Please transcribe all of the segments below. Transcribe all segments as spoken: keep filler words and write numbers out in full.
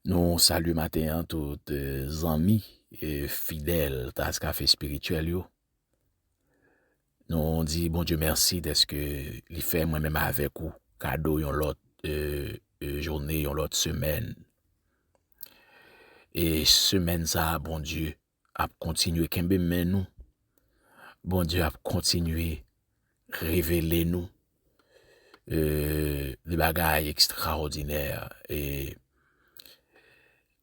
Nou salye maten an tout, eh, zanmi, eh, fidèl Tas Kafe Espirityèl yo. Nou di Bondye mèsi dèske li fè mwen menm avèk ou kado yon lòt, eh, eh, jounen, yon lòt semèn. E semèn sa a, Bondye ap kontinye kenbe men nou. Bondye ap kontinye revele nou, eh, de bagay ekstraòdinè. E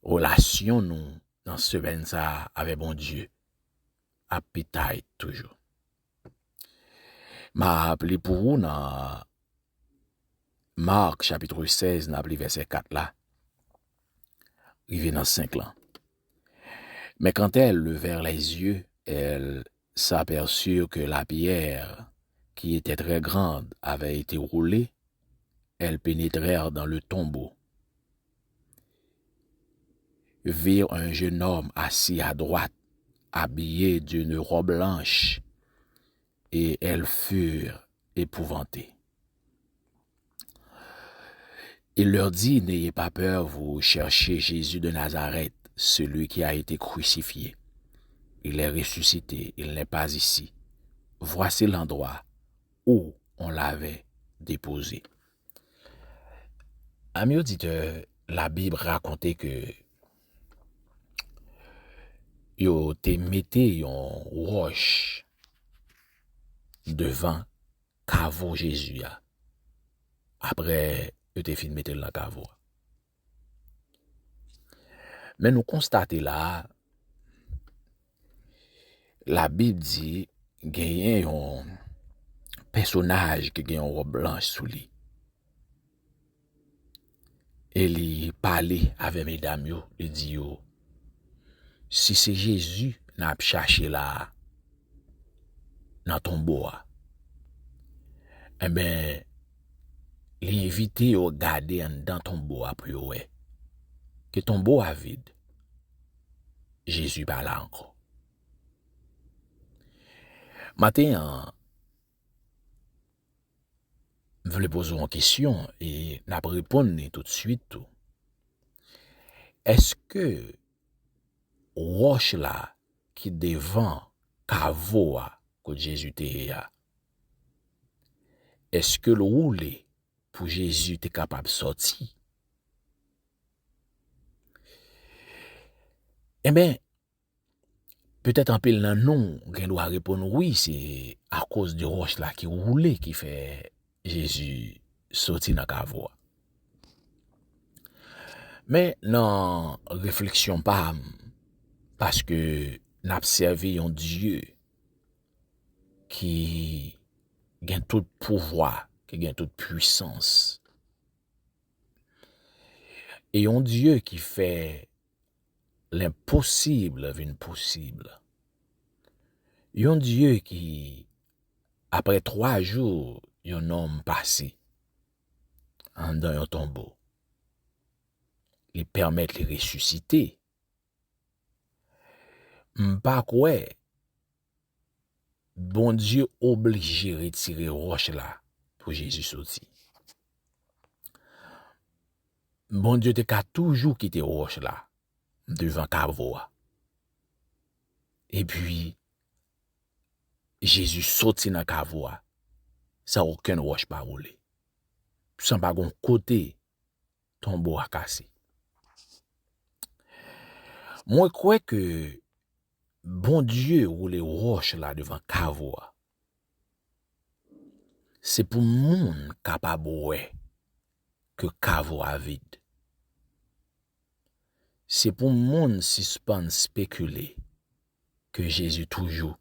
relasyon nou nan semèn sa a avèk Bondye ap pi tayt toujou. M ap li pou ou nan Mark, chapitre seize, n ap li vèsè kat la, rive nan senk lan. Mais quand elles levèrent les yeux, elles s'aperçurent que la pierre, qui était très grande, avait été roulée. Elles pénétrèrent dans le tombeau, virent un jeune homme assis à droite, habillé d'une robe blanche, et elles furent épouvantées. Il leur dit, n'ayez pas peur, vous cherchez Jésus de Nazareth, celui qui a été crucifié. Il est ressuscité, il n'est pas ici. Voici l'endroit où on l'avait déposé. Ami oditè, Labib rakonte ke yo te mete yon wòch devan kavo Jezi a, apre yo te fin mete l nan kavo a. Men nou konstate la a, Labib di genyen yon pèsonaj ki gen yon wòb blanch sou li. E li pale avè medam yo, li di yo, si se Jezi n ap chache la a, nan tonbo a, enben, li envite yo gade anndan tonbo a pou yo wè ke tonbo a vid. Jezi pa la ankò. Maten an, m vle poze w yon kesyon e n ap reponn li toutswit tou. Èske wòch la ki devan kavo a kot Jezi te ye a, èske l woule pou Jezi te kapab sòti? Enben, petèt anpil nan nou gen dwa reponn wi, se akoz de wòch la ki woule ki fè Jezi soti nan kavo a. Men nan refleksyon pa m, paske n ap sèvi yon Dye ki gen tout pouvwa, ki gen tout pwisans. E yon Dye ki fè lenposib vin posib. Yon Dye ki, apre twa jou, yon nonm pase anndan yon tonbo. Li pèmèt li resisite. M pa kwè Bondye oblije retire wòch la pou Jezi soti. Bondye te ka toujou kite wòch la devan kavo a. Epi, Jezi soti nan kavo a san okenn wòch pa woule, san pa gen yon kote tonbo a kase. Mwen kwè ke Bondye woule wòch la devan kavo a. Se pou moun kapab wè ke kavo a vid. Se pou moun sispann spekile ke Jezi toujou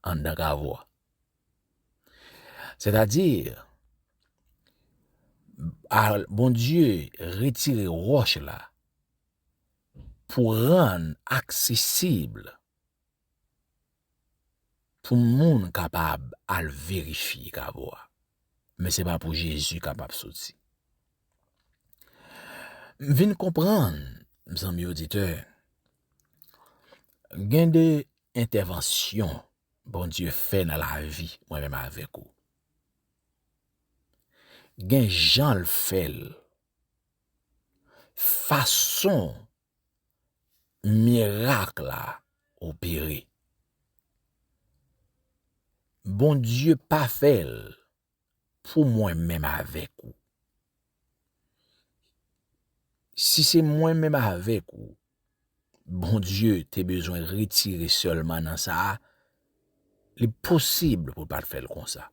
anndan kavo a. Sètadi, a, Bondye retire wòch la pou rann aksesib pou moun kapab al verifye kavo a. Men se pa pou Jezi kapab soti. M vin konprann, zanmi oditè, gen de entèvansyon Bondye fè nan lavi mwen menm avèk ou. Gen jan l fè l. fason mirak la opere. Bondye pa fè l pou mwen menm avèk ou. Si se mwen menm avèk ou, Bondye te bezwen retire sèlman nan sa a, li posib pou l pa t fè l konsa.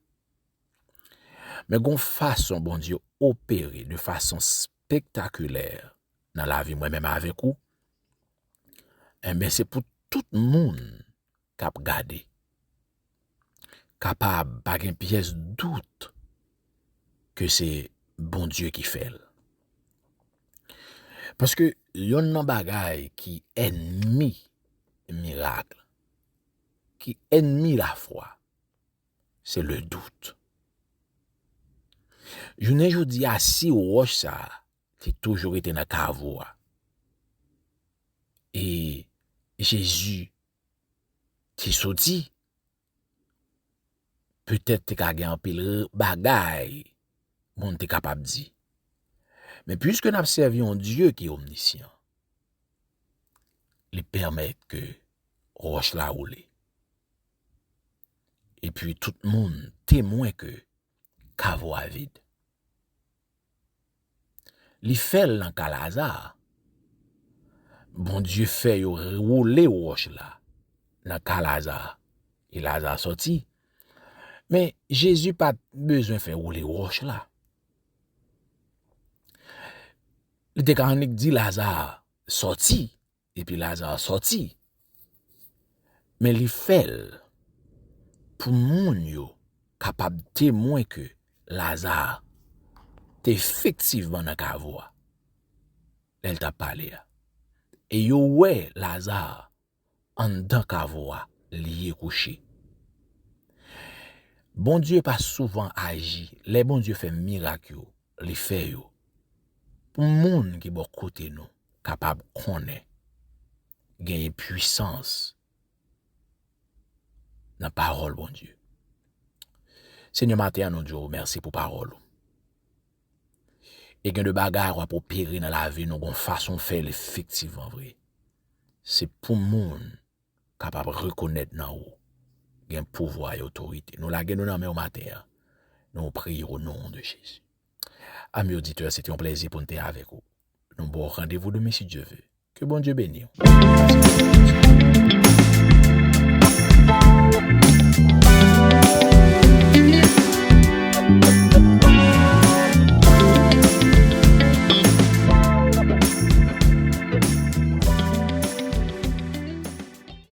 Men gon fason Bondye opere de fason spektakilè nan lavi mwen menm avèk ou, enben, se pou tout moun k ap gade kapab pa gen pyès dout ke se Bondye ki fè l. Paske yonn nan bagay ki ènmi mirak, ki ènmi lafwa, se le dout. Jounen jodi a, si wòch sa a te toujou rete nan kavo a, e Jezi te soti, petèt te ka gen anpil bagay moun te kapab di. Men piske n ap sèvi yon Dye ki omnisyan, li pèmèt ke wòch la woule. Epi tout moun temwen ke kavo a vid. Li fè l nan ka Laza. Bondye fè yo woule wòch la nan ka Laza. E Laza sòti. Men Jezi pa t bezwen fè woule wòch la. Li te ka annik di Laza sòti, epi Laza sòti. Men li fè l pou moun yo kapab temwen ke Laza te efektivman nan kavo a lè l t ap pale a. E yo wè Laza anndan kavo a, li ye kouche. Bondye pa souvan aji. Lè Bondye fè mirak yo, li fè yo pou moun ki bò kote nou kapab konnen genyen pwisans nan pawòl Bondye. Senyè, maten an, nou di w mèsi pou pawòl ou. E gen de bagay w ap opere nan lavi nou, gon fason w fè l efektivman vre. Se pou moun kapab rekonèt nan ou gen pouvwa e otorite. Nou lage nou nan men w maten an. Nou priye o non de Jezi. Ami oditè, se te yon plèzi pou n te avèk ou. Nou ba w randevou demen si Dye ve. Ke Bondye beni w.